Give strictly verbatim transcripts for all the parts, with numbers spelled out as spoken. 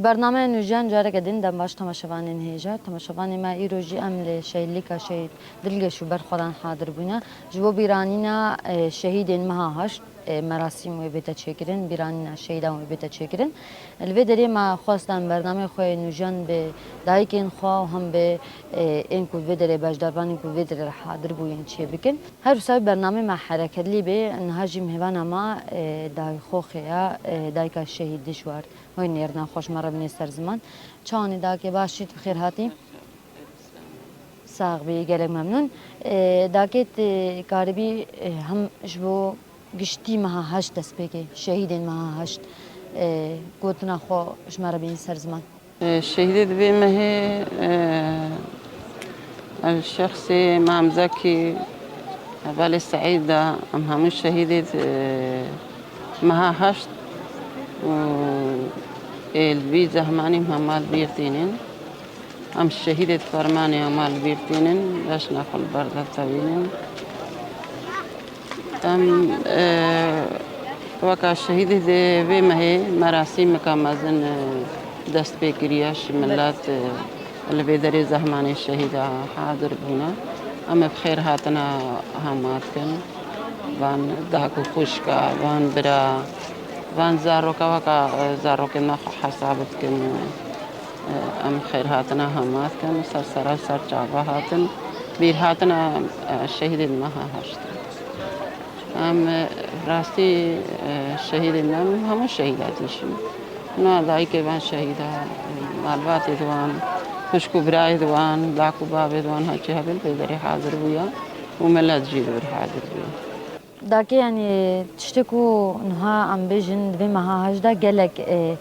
Bernameya Nûjen careke din dem baş temaşevanên hêja. Temaşevanê me, îro jî em li şehîdlîka şehîd Dilgeş û Berxwedan hadir bûne. Ji bo bîranîna, e, şehîdên meha heşt, e, merasîm wê bête çêkirin, bîranîna şehîdan wê bête çêkirin. Li vê derê me xwest em bernameyê xwe yê Nûjen bi dayikên xwe û hem bi, e, ên ku vê derê beşdarvanên ku vê derê re hadir bûyîn çêbikin. Her wisa bernameyê me hereketlî bê. Niha jî mêvana me, e, dayixoxê ye, e, dayika şehîd Dijwar. Hoy nêrina xwe ji me re binê ser ziman. Çawanî dakê, baş î, tu bi xêr hatî. Sax bî, gelek memnûn. E, dakê, tu karibî, e, hem ji bo giştî meha heşt dest pê kê, şehîdên meha heşt, e, gotina xwe ji me re bînî ser ziman. E, şehîdê di vê mehê, e, El Şexsê, Mam Zekî, Hevalê Seîd de, em hemû şehîdê, e, meha heşt û ê li vî zehmanî hema li bîr tînin. Em şehîdê di fermanê hema li bîr tînin, beşna xwe li ber de tevînin. Em, e, weka şehîdê di vê mehê merasîmeka mezin, e, dest pê kiriye, ji milet, e, li vê derê zehmanê şehîda hadir bûne. Em ê bi xêr hatina hema dikin. Van dahk û xwişka, van bira, van zaroka weka, e, zarokên me xwe hesab dikin. Em xêrhatina hema dikin, ser sera ser çava hatin, bîrhatina, e, şehîdên me ha heştin. Em, e, rastî, e, şehîdên me, em hemû şehîda dîşin. Na dayikê van şehîda, e, malbatê di wan, xwişk û birayê di wan, lak û bavê di wan heçî hebin, pê derê hazir bûya û milet jî li vir hazir bûye. Dakê, yanî tiştê ku niha em bêjin, di vê meha hej de gelek, e,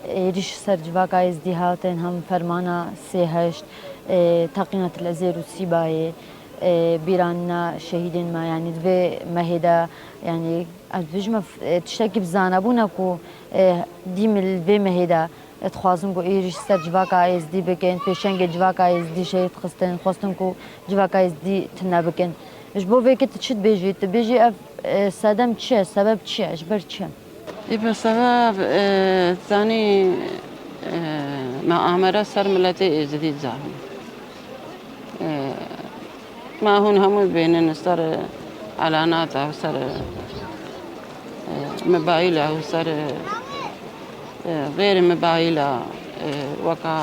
êrîş ser civaka Êzdî hatin, hem fermana sê heşt, e, teqîna Til Ezêr û Sîbayê, e, bîranîna şehîdên me, yanî di vê mehê de, yanî ez dibêjim, e, tiştekî bi zanebûn e ku, e, dîm li vê mehê de Dixwazin ku êrîş ser civaka Êzdî bikin, pêşengê civaka Êzdî şehîd xistin, xwestin ku civaka Êzdî tune bikin. Ji bo vê ki tu çi dibêjî? Tu bêjî ev, e, sedem çi ye, sebeb çi ye, ji ber çi ye? Ê, bi sebeb, e, zanî, e, me amere ser miletê Êzidî dizanî. E, Ma hûn hemû bênin ser elanata û ser, e, mibayîla û ser, e, xêrê mibayîla, e, weka,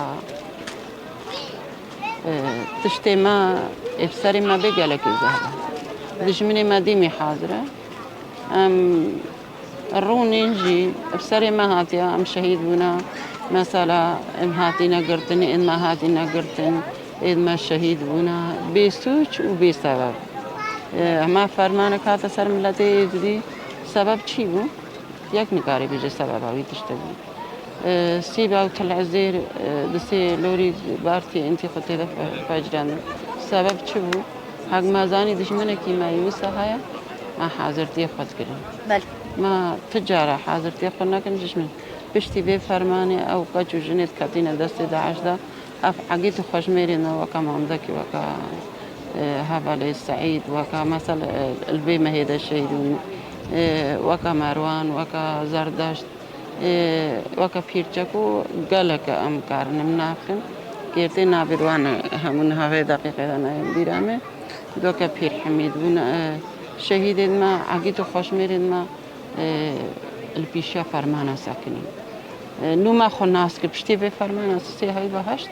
e, tiştê me ê bi serê me bê gelekî zehf e. Dijminê me dîmî hazir e. Em Rûnîn jî bi serê me hatiye, em şehîd bûne. Mesela, em hatîne girtin, ên me hatîne girtin, ên me şehîd bûne. Bêsûc û bêsebeb. E, hema fermanek hate ser miletê Êzidî, sebeb çi bû? Yek nikare bêje sebeba wî tiştê bû. E, Sîba û Til Ezêr, e, di sê lorî bartî entî xwe tê de fe-, fecrandin. Sebeb çi bû? Hek me zanî dijminekî me yê wisa heye, me hazirtiyê xwe dikirin. Belê. Me ti cara hazirtiyê xwe nekin, dijmin piştî vê fermanê ew keç û jinê diketîne destê DAIŞ de, ev egît û xweşmêrê me weke Mamzekî, weke, e, hevalê Seîd, weke mesela, e, li vê mehê de şehîd bûn, e, weke Merwan, weke Zerdeşt, Ê, weke pîrçek û gelek em karin em naxin. Kêrtê navê wan hemû niha vê deqîqê de nayên bîra me. Weke Pîr Hemîd bûn, e, şehîdên me, egît û xweşmêrên me, e, li pîşiya fermana sekinîn. E, nû me xwe nas kir, piştî vê fermana sisê heyva heşt,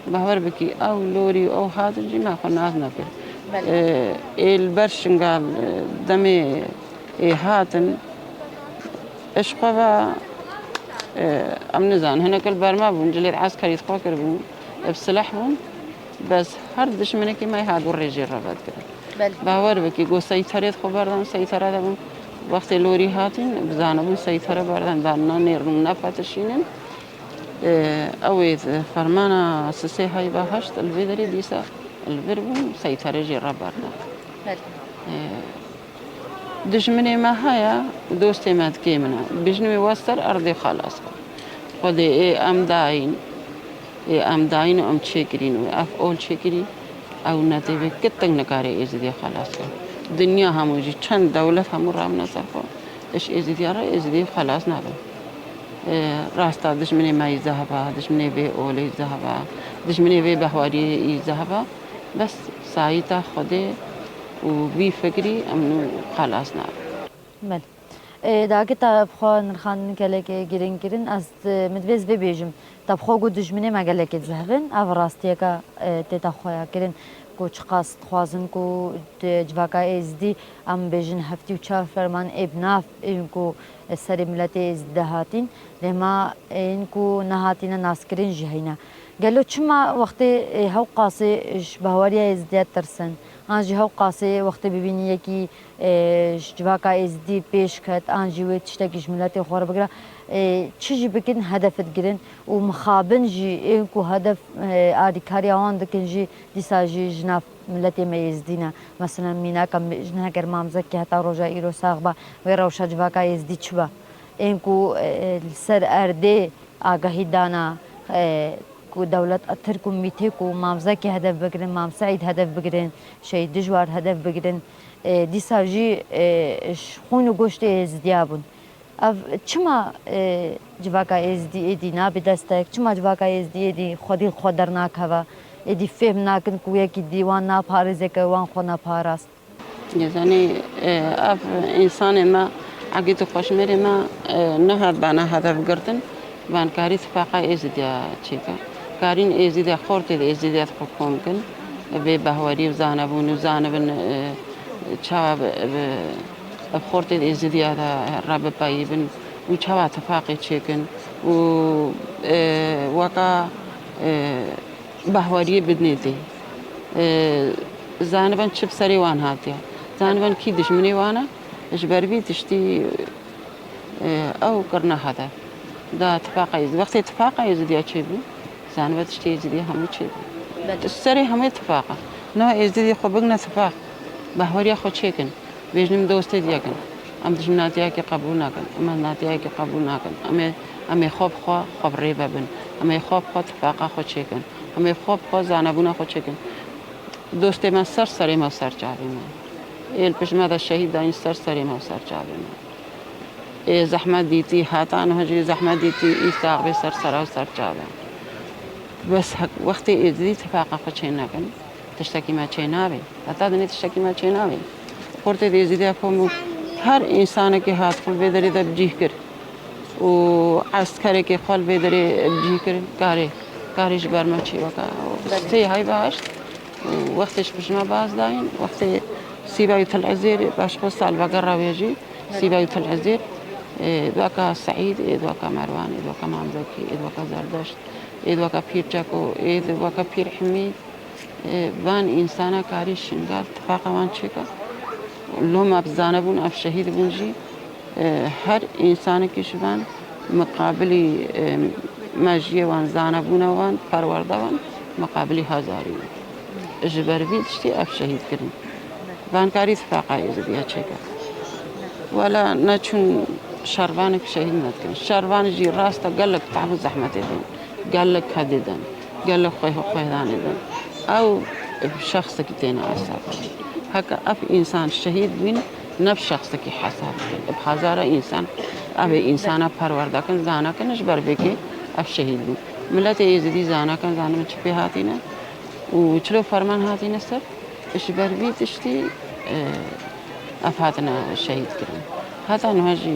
bawer bikî, ew lorî û ew hatin jî me xwe nas nekir. Belê. E, ê li ber Şingal, e, demê ê hatin, Ji xwe ve, e, em nizanin. Hinek li ber me bûn, cilêt eskerî xwe kiribûn, bi silah bûn. Bes her dijminekî me hat û rêjê re vedkirin. Belê. Bawer bikî, got seyterê xwe berdan, seytere de bûn. Wextê lorî hatîn, bizanibûn seytere berdan, berna nêrin û nefetişînin. E, ew ê fermana sisê heyva heşt li vê derê dîsa li vir bûn, seytere jê re berdan. Belê. E, Dijminê me heye, dostê me dikê min e. Bijnê wê west ser erdê xelas be. Xwedê ê em dayîn, ê em dayîn û em çêkirîn wê. Ev ol çêkirî, ew nedê vê kiting nikare Êzidiyê xelas ke. Dinya hemû jî, çend dewlet hemû rabine ser xwe. Iş Êzidiya re, Êzidiyê xelas nabe. E, rasta dijminê me yî zehf e, dijminê vê olê yî zehf e, dijminê vê behwariyê yî zehf e. Bes sayîta Xwedê û vî fikrî em nû xelas nabin. Belê. E, dagê te bi xwe nirxandin gelekê girîng kirin. Ez, e, min divê ez vê bêjim. Te bi xwe got dijminê me gelekê zehf in. Ev rastiyeke, e, tê te xweya kirin. Ku çiqas dixwazin ku di civaka Êzidî, em bêjin heftî û çar ferman ê bi nav ên ku serê miletê Êzidî de hatîn, lê ma ên ku nehatîne naskirin jî heyne. Gelo çima wextê, e, hewqasê ji bahweriya Êzidiya tirsin? An jî hewqasê wextê bibînî yekî, e, ji civaka Êzidî pêş ket, an jî wê tiştekî ji miletê xwe re bigire, e, çi jî bikin hedef digirin û mixabin jî ên ku hedef, e, alîkariya wan dikin jî dîsa jî ji nav miletê me Êzidî ne. Meselen mînak em bêjin heger mamzekî heta roja îro sax be, wê rewşa civaka Êzidî çi be? Ên ku, e, li ser erdê agahî dana, e, ku dewlet Tirk û mîtê ku mamzekî hedef bigirin, Mam Seîd hedef bigirin, Şehîd Dijwar hedef bigirin, e, dîsa jî, e, ji xûn û goştê Êzidiya bûn. Ev çima, e, civaka Êzidî êdî nabe destek? Çima civaka Êzidî êdî xwedî xwe dernakeve? Êdî fêhm nakin ku yekî dî wan naparêze ke wan xwe neparast? Nizanî, e, ev însanê me, egîd û xweşmêrê me, e, nehat bana hedef girtin, van karî tifaqa Êzidiya çêke. Karîn Êzidê, xortê de Êzidiya xwe kom kin, vê behwerî û zanebûn û zanibin, e, çawa bi, bi, bi xortê de Êzidiya de re bipeyivin û çawa tifaqê çêkin û, e, weka, e, Behwariyê bidinê tê. E, zanibin çi bi serê wan hatiye. Zanibin kî dijminê wan e. Ji ber vî tiştî, e, ew kirine hedef. Da tifaqa Êzidî. Wextê tifaqa Êzidiya çêbû, zanibe tiştê Êzidiya hemû çêbû. Belê. Serê hemû tifaqa. No Êzidî xwe bigine tifaq. Behweriya xwe çêkin. Bêjin em dostê diyekin. Em dijminatiyekê qebûl nakin. Em heznatiyekê qebûl nakin. Em ê, em ê xwe bi xwe, xwe bi rê ve bin. Em ê xwe bi xwe tifaqa xwe çêkin. Em ê xwe bi xwe zanebûna xwe çêkin. Dostê me ser serê me û ser çavê me. Ê li pişt me de şehîd dayîn ser serê me û ser çavê me. Ê zehmet dîtî, heta niha jî zehmet dîtî, î sax bê ser sera û ser çavê. Bes hek-, wextê êdî tifaqa xwe çê nekin. Tiştekî me çê nabê. Heta dinê tiştekî me çê nabê. Xortê de Êzîdiya kom û her însanekî hat xwe li vê derê de bi cîh kir û eskerekê xwe li vê derê bi cîh kir, karê, karê ji ber me çê weke. Sê hay behişt û wextê ji pişt me baz dayîn, wextê Sîbay û Til Ezêr, baş xwe salvegera wê jî, Sîbay û Til Ezêr, ê, weke Seîd, ê, weke Merwan, ê, weke Mamzekî, ê, weke Zerdeşt, ê, weke Pîr Çeko, ê, weke Pîr Hemîd, Van însana karî Şingal tifaqa wan çêka. Loma bi zanebûn ev şehîd bûn jî, e, her însanekî ji van miqabilî, e, mejiyê wan, zanebûna wan, perwerda wan miqabilî hezarî bû. Ji ber vî tiştî ev şehîd kirin. Van karî tifaqa Êzidiya çêka. Wela neçûn şervanek şehîd nedikin. Şervan jî rasta gelek te'b û zehmetê din. Gelek kedê din. Gelek xwe-, xwehdanê din. Ew bi şexsekî têne hesab. Heke ev însan şehîd bîn, ne bi şexsekî hesab dikin. Bi hezara însan, ev ê însana perwerdekin, zanakin, ji ber vêkê ev şehîd bû. Miletê Êzidî zanakin, zanin çi pê hatîne û çilo ferman hatîne ser. Ji ber vî tiştî, e, ev hatine şehîd kirin. Heta niha jî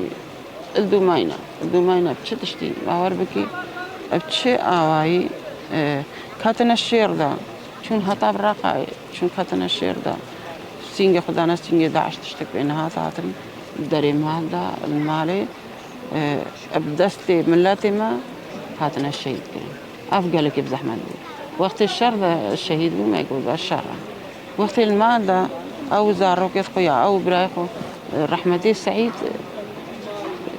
li dûmayî ne. Li dûmayî ne bi çi tiştî? Bawer bikî, ev çi awayî, e, ketine şêr de. Çûn heta bi Reqayê, çûn ketine şêr de. Sîngê xwe dane sîngê DAIŞ, tiştek pê nehate, hatin derê mal de, li malê, e, bi destê miletê me hatine şehîd kirin. Ev gelekî bi zehmet bû. Wextê şer de şehîd bû, me got, "Ev şer e." Wextê li mal de ew zarokê xwe ya, ew birayê xwe, rehmetê Seîd,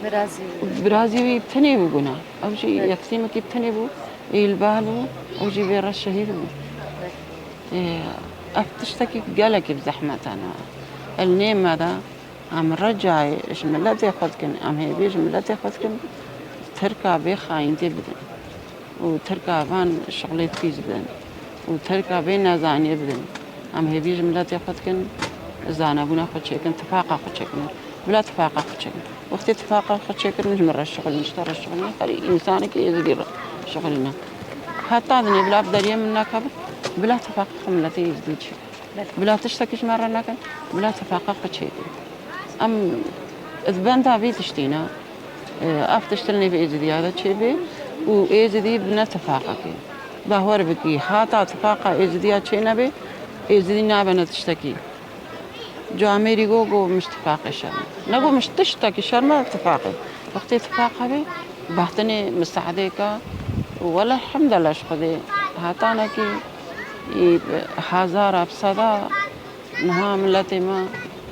Birazî wî. Birazî wî tenê bû guna. Ew jî Evet. Yetîmekî tenê bû, ê li bal bû, ew jî vê re şehîd bû. Ê, ev tiştekî gelekî bi zehmet e niha. Li nê me de Em recayê ji miletê xwe dikin, em hêvî ji miletê xwe dikin, Tirka vê xayîntê bidin û Tirka van şixulê pîs bidin û Tirka vê nezaniyê bidin. Em hêvî ji miletê xwe dikin, zanebûna xwe çêkin, tifaqa xwe çêkin. Bila tifaqa xwe çêkin. Wextê tifaqa xwe çêkirin, ji min re şixulin, ji te re şixulin. Her însanekî êzidî re şixulîne. Heta dinê bila bi deriyê min nekevin, bila tifaqa xwe miletê êzidî çêkin. Bila tiştekî ji me re nekin, bila tifaqa xwe çêkin. Em di benda vî tiştî ne. E, ev tişt li nêv êzidiya de çêbê û êzidî bine tifaqekê. Bawer bikî, hata tifaqa êzidiya çênebê, êzidî nabene tiştekî. Camêrî got, got, min ji tifaqê şerm e. Ne got, min ji tiştekî şerm e, tifaqê. Wextê tifaq hebê, behtinê misaedê ke. Wele hemdele ji Xwedê. Hetanekî î hezara bi seda niha miletê me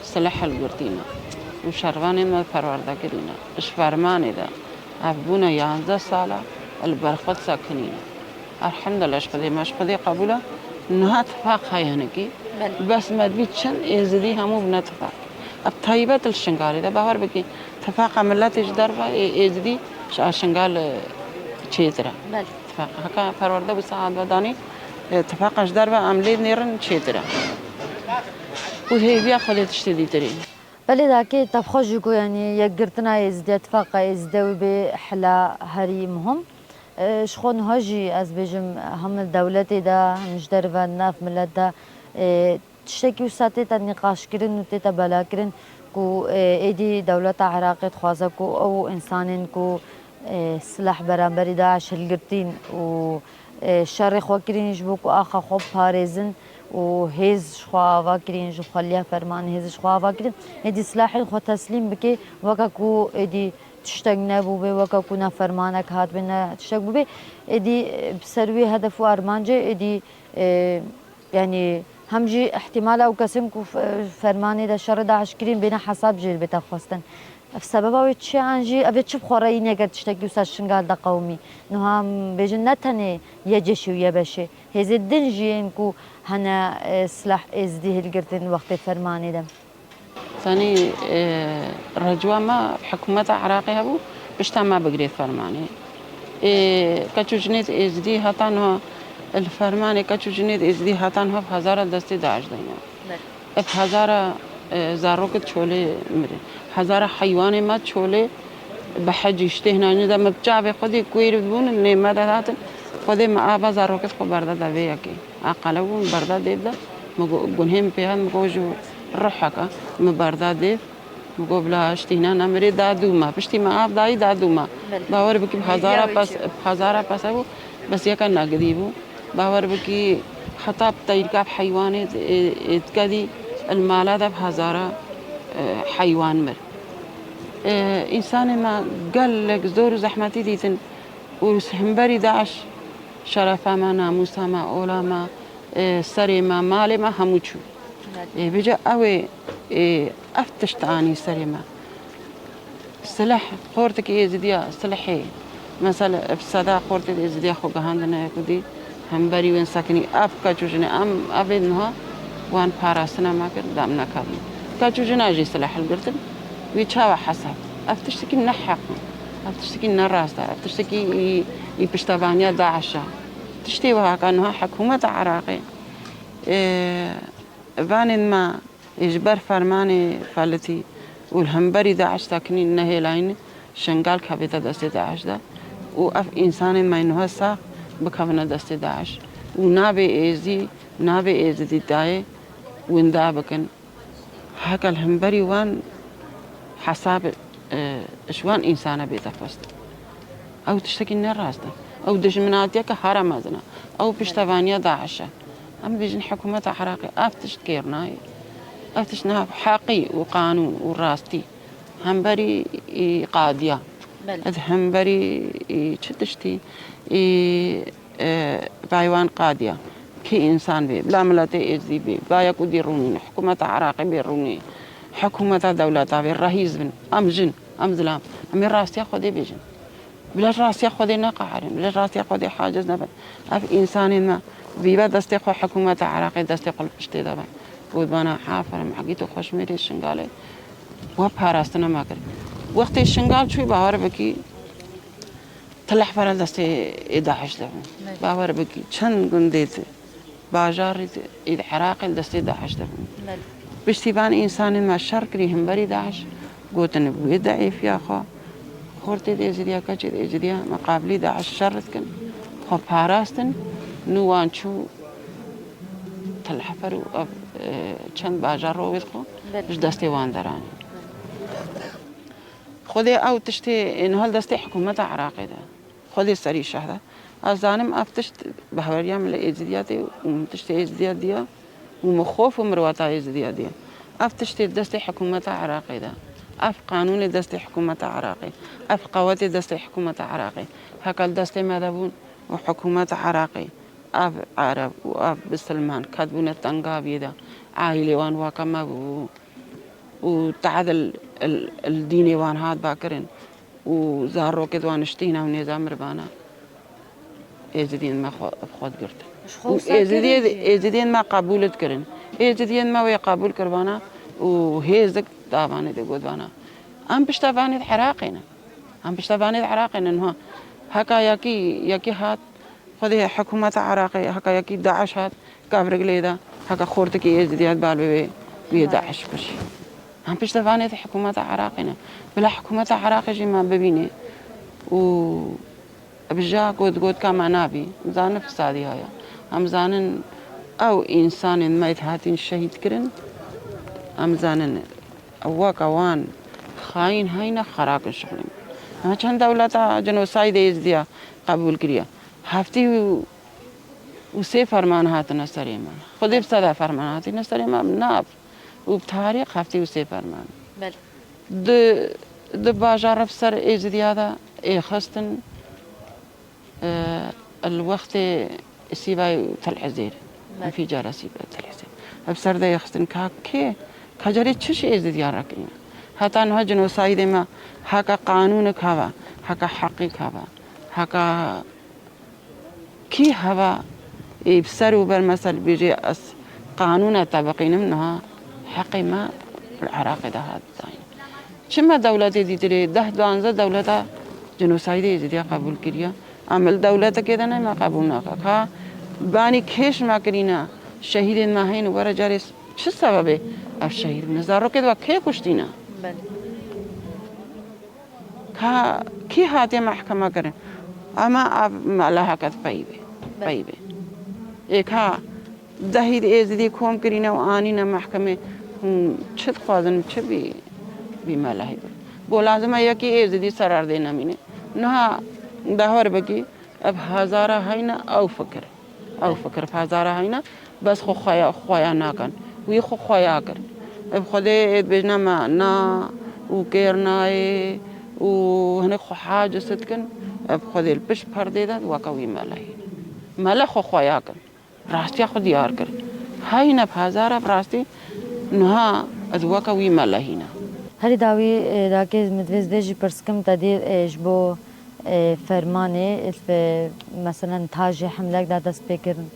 silah hilgirtîne û şervanên me perwerde kirîne. Ji fermanê de ev bûne yanzdeh sala li ber xwe disekinîne. Elhemdulillah, ji Xwedê me, ji Xwedê qebûl e. Niha tifaq heye hinekî. Belê. Bes me dibî çend êzidî hemû bine tifaq. Ev taybet li Şingalê de, bawer bikî, tifaqa miletê ji derve ê êzidî ji a Şingal, e, çêtir e. Belê. Tifaqa heka perwerde wisa hat vedanî, e, tifaqa ji derve em lê nêrin çêtir e. Û hêviya Xwedê tiştê dîtirî. Belê dakê, te bi xwe jî got, yanî yekgirtina êzidî, tifaqa êzidî wê bê hela herî muhim. E, ji xwe niha jî ez bêjim, hem li dewletê de, hem ji derve nav milet de, e, tiştekî wisa tête nîqaşkirin û tête belakirin ku, e, êdî dewleta Iraqê dixwaze ku ew însanên ku, e, silah beramberî DAIŞ hilgirtîn û, e, şerê xwe kirîn ji bo ku axa xwe biparêzin û hêz ji xwe ava kirîn, ji xweliya fermanê hêz ji xwe ava kirin, êdî silahên xwe teslîm bike, weke ku êdî tiştek nebûbê, weke ku ne fermanek hatibê, ne tiştek bûbê, êdî, e, bi ser wî hedef û armancê, êdî, e, yanî hem jî ihtimala ew kesên ku fe-, fermanê de şerê DAIŞ kirîn bêne hesab jê bête xwestin. Ev sebeba wê çi ye? An jî ev ê çi bi xwe re yîn, eger tiştekî wisa Şingal de qewimî? Niha em bêjin ne tenê YCŞ û YBŞ, hêzê din jî yên ku hene, e, silah êzidî hilgirtin wextê fermanê de. Tenê, e, recwa me hikûmeta Iraqê hebû, pişta me bigirê fermanê. Ê, keç û jinêt êzidî heta niha, li fermanê keç û jinêt êzidî heta niha bi hezara destê DAIŞ de ne. Belê. Ev hezara, e, zarokit çolê mirin. Hezara heywanê me çolê bi hecî ji têhna ne de me bi çavê xwe dî kuêr bûn, nê me de hatin. Xwedê me ava zarokit xwe berda de vê yekê. Aqele bûn, berda dêv de. Me got, gunhê min pê hat, me got ji ruheke, me berda dêv. Me got, bila ji têhna nemirê, da dû me. Piştî me av dayî, da dû me. Belê. Bawer bikî, bi hezara pes, bi hezara pes hebû, bes yeke negidî bû. Bawer bikî, heta bi teyrka bi heywanê, e, e, dikedî, li mala de bi hezara, e, heywan mir. E, însanê me gelek zor û zehmetî dîtin û hemberî DAIŞ şerefa me, namûsa me, ola me, e, serê me, malê me hemû çû. Ê, vêca ew ê, ê, ev tişt anî serê me. Silah, qortikî êzidiya, silahê. Mesela, bi seda qortê êzidiya xwe gihandine ku dî, hemberî wên sekinî, ev keç û jinê, em, ev ê niha wan parastina me kir, da em nekevin. Keç û jina jî silah hilgirtin, wî çawa hesab? Ev tiştekî neheq e. Ev tiştekî nerast e. Ev tiştekî î, î piştevaniya DAIŞ e. Tiştê wiha ka niha hikûmeta Iraqê, e, vanên me ê ji ber fermanê felitî û li hemberî DAIŞ sekinî nehêlayîn Şingal kevête destê DAIŞ de û ev însanên me niha sax bikevine destê DAIŞ û navê êzî, navê êzidî dayê winda bikin. Heke li hemberî wan hesab, e, ji wan însana bête xwestin. Ew tiştekî nerast e. Ew dijminatiyeke here mezin e. Ew piştevaniya DAIŞ e. Em bêjin hikûmeta Iraqê ev tişt kêr nayê. Ev tişt niha bi heqî û qanûn û rastî hemberî, î, qadiya. Belê. Ez hemberî, î, çi tiştî, î, e, vaywan qadiya. Kê însan bê, bila miletê êzî bê, bila yekûdî rûnî, hikûmeta Iraqê bê rûnî, hikûmeta dewleta bê rehîz bin. Em jin, em zilam. Em ê rastiya Xwedê bêjin. Bila rastiya Xwedê neqeherin, bila rastiya Xwedê haciz nebin. Ev însanên me vîve destê xwe hikûmeta Iraqê destê xwe li piştê de be. Got bana, aferin, Egît û Xweşmêrê Şingalê we parastina me kir. Wextê Şingal çû, bawer bikî, ti leh fere destê ê DAIŞ de bûn. Belê. Bawer bikî, çend gundê di bajarê di, ê di Iraqê li destê DAIŞ de bûn. Belê. Piştî van însanên me şer kirî hemberî DAIŞ, Gotin, bi wê deîfiya xwe, xortê de êzidiya, keçê de êzidiya, meqabilî DAIŞ şer dikin, xwe parastin, nû wan çû Tel Hefer û ev, e, çend bajar ro wê xwe Belê. Ji destê wan deranî. Xwedê ew tiştê ên hal destê hikûmeta Iraqê de. Xwedê serî şeh de. Ez zanim ev tişt bi heveriya min li Êzidiya tê û min tiştê Êzidiya diya û min xof û mirweta Êzidiya diya. Ev tiştê destê hikûmeta Iraqê de. Ev qanûnê destê hikûmeta Iraqê. Ev qewetê destê hikûmeta Iraqê. Heke li destê me de bûn û hikûmeta Iraqê ev Ereb û ev Bisilman ketbûne tengaviyê de, aîlê wan weke me bû û tehdil li, li dînê wan hat bakirin û zarokê di wan niştîna û nêza mirvana. Êzidiyên me xwe, bi xwe digirtin. Ji xwe Û wisa Êzidiyê, kirî jî. Êzidiyên me qebûl dikirin. Êzidiyên me wê qebûl kirvana û hêzik davanê de gotvana. Em piştevanê di Iraqê ne. Em piştevanê di Iraqê ne niha. Heka yekî, yekî hat, xwedê hikûmeta Iraqê, heka yekî DAIŞ hat, kevrik lê da, heka xortikî Êzidiya di bal bê wê, wê DAIŞ kişî. Em piştevanê di hikûmeta Iraqê ne. Bila hikûmeta Iraqê jî me bibînê û bi ja ku digot ka me nabî. Em zanin fisadî haya. Em zanin ew însanên me êt hatîn şehîd kirin. Em zanin weke wan xayîn heyne xerakin şixulîn. Em çend dewleta cenosaydê Êzidiya qebûl kiriye. Heftî û û sê ferman hatine serê me. Xwedê bi sede ferman hatine serê me, bi nav û bi tarîx heftê û sê ferman. Belê. Di, di bajarê bi ser Êzidiya de ê xistin, e, li wextê Sîvay û Tel Ezêr, Belê. Înfîcara Sîvay û Tel Ezêr. Bi ser de ê xistin ka kê, ka carê çi ji Êzidiya re kirîne. Heta niha cenosaydê me heke qanûnik heve, heke heqîk heve, heke Kî heva ê bi ser û ber mesela bêje ez qanûna tebiqînim niha heqê me li Iraqê de hat dayîn. Çima dewletê dîtirê deh duanzeh dewleta cenosaydê Êzidiya qebûl kiriye? Em li dewletekê de ne me qebûl nake. Ka banî kêş me kirîne, şehîdên me heyne were carê çi sebebê ev şehîd bine? Zarokê de we kê kuştîne? Belê. Ka kî hatiye mehkeme kirin? Ama ev mele heket peyvê. Peyvê. Ê ka dehî Êzidî kom kirîne û anîne mehkemê, hûn çi dixwazin, çi bî, bî melehî bî? Bo lazim e yekî Êzidî sererdê nemîne. Niha dehwer bikî, ev hezara heyne ew fikir. Ew fikir bi hezara heyne, bes xwe xweya, xweya nakin. Wî xwe xweya kir. Ev Xwedê ê dibêjne me na û kêr nayê û hinek xwe hacis dikin. Ev Xwedê li pişt perdê de weke wî melehî. Mele xwe xweya kir. Rastiya xwe diyar kir. Heyne bi hezara bi rastî niha ez weke wî melehî ne. Herî dawî, e, dakê min divê ez vê jî pirs kim te dî, e, ji bo, e, fermanê, e, meselen tajê hemlek da dest pê kirin.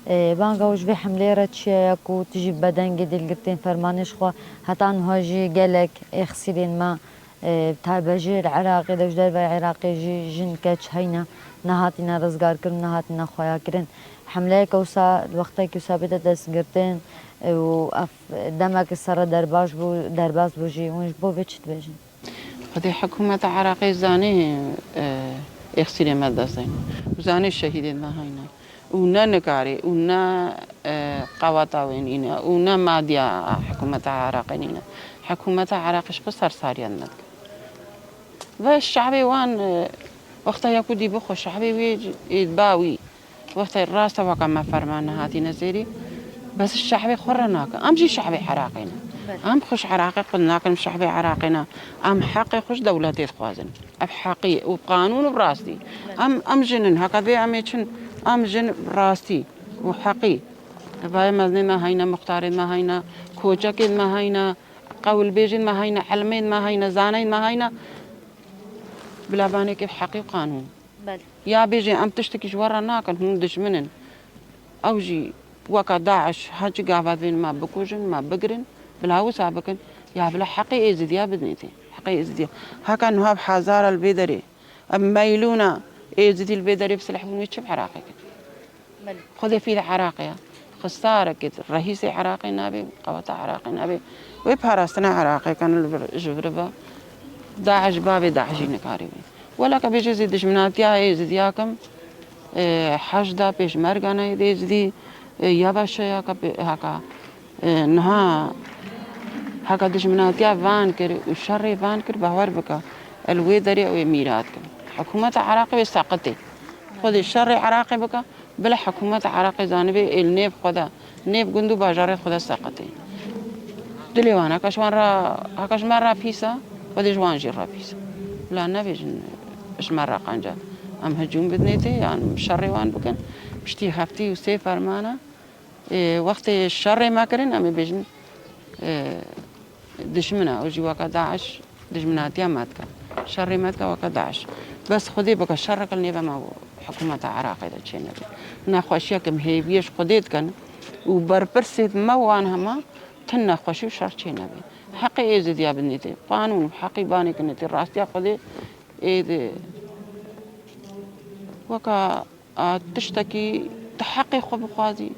E, banga û ji vê hemleyê re çi ye ya ku tu jî bedengê dîlgirtên fermanê ji xwe heta niha jî gelek êxsîrên me, e, taybet jî li Iraqê de û ji derveyê Iraqê jî jin keç heyne nehatîne rizgarkirin, nehatîne xweyakirin. Hemleyeke wisa li wextekî wisa bête destgirtin, e, û ev demek sere derbas bû, derbas bû jî. Hûn ji bo vê çi dibêjin? Xwedê hikûmeta Iraqê zanî, e, êxsîrê me dest deyne. Û zanî şehîdên me heyne. Û ne nikarê, û ne, e, qeweta wê nîne, û ne madiya hikûmeta Iraqê nîne. Hikûmeta Iraqê ji xwe sersariya me dike. Ve şevê wan, e, wexta ya ku dî bixwe şevê wê ê ba wî. Wextê rast e weke me ferman nehatîne sêrî, bes şehbê xwe re nake. Em jî şehbê Iraqê ne. Belê. Em xwe ji Iraqê qut nakin, şehbê Iraqê ne. Em heqê xwe ji dewletê dixwazin. Ev heqî û qanûn û bi rastî. Belê. Em, em jin in, heke vê em ê çin, em jin bi rastî û heqî. Evayê mezinên me heyne, muxtarên me heyne, koçekên me heyne, qewilbêjên me heyne, elimên me heyne, zaneyên me heyne. Bila banê kê bi heqî û qanûn. Belê. Ya bêje em tiştekî ji we re nakin, hûn dijmin in. Ew jî weke DAIŞ her çi gava divên me bikujin, me bigirin, bila wisa bikin, ya bila heqê Êzidiya bidinê tê. Heqê Êzidiya. Heke niha bi hezara li vê derê, em meylûna Êzidî li vê derê bi sileh bûn, wê çi bi Iraqê kir? Belê. Xwedê fî di Iraqê ye. Xisareke rehîsê Iraqê nabe, qeweta Iraqê nabe. Wê parastina Iraqê kin li vir, ji vir ve. DAIŞ bavê DAIŞ'î nikarî be. Wela ke bêje zî dijminatiya Êzidiya kim, e, Heşda, Pêşmergana Êzidî, e, YABŞ'e ya ke pê-, haka, e, niha haka dijminatiya van kir û şerê van kir, bawer bike. El wê derê ew ê mîrat kin. Hikûmeta Iraqê wê seqitê. Xwedê şerê Iraqê bike. Bila hikûmeta Iraqê zanibê ê li nêv xwe de, nêv gund û bajarê xwe de seqitê. Dilê wan, heke ji wan re, heke ji me re pîs e, xwedê ji wan jî re pîs e. Bila nebêjin ji me re qenc e. Em hicûm bidinê tê, yan şerê wan bikin. Piştî heftê û sê ferman e. Ê, wextê şerê me kirin, em ê bêjin, ê, dijmin e, ew jî weke DAIŞ dijminatiya me dike. Şerê me dike weke DAIŞ. Bes Xwedê bike şereke li nêve me û hikûmeta Iraqê de çênebe. Nexweşiyeke em hêviyê ji Xwedê dikin û berpirsê me wan hema tin nexweşî û şer çênebe. Heqê Êzidiya binê tê. Qanûn û heqî banê kinê tê. Rastiya Xwedê ê di weke A, tiştekî tu heqê xwe bixwazî,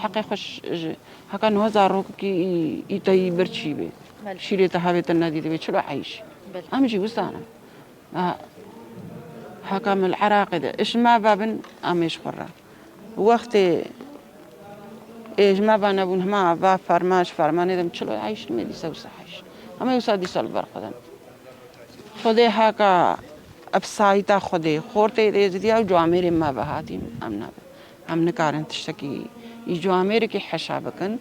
heqê xwe ş-, ji, heka niha zarokekî î, î te yî bir çî bê. Belê. Şîrê te havê te nedî divê çilo eyş. Belê. Em jî wisa ne. A, heka min li Iraqê de iş me vebin, em ê ji xwe re. Wextê ê ji me ve nebûn, hema va ferman, ji fermanê de min çilo eyş nimê dîsa wisa eyş. Em ê wisa dîsa li ber xwe de ne. Xwedê haka ev sayîta Xwedê, xortê Êzidiya û camêrê me ve hatîn, em nabin. Em nikarin tiştekî î camêrekî heşa bikin.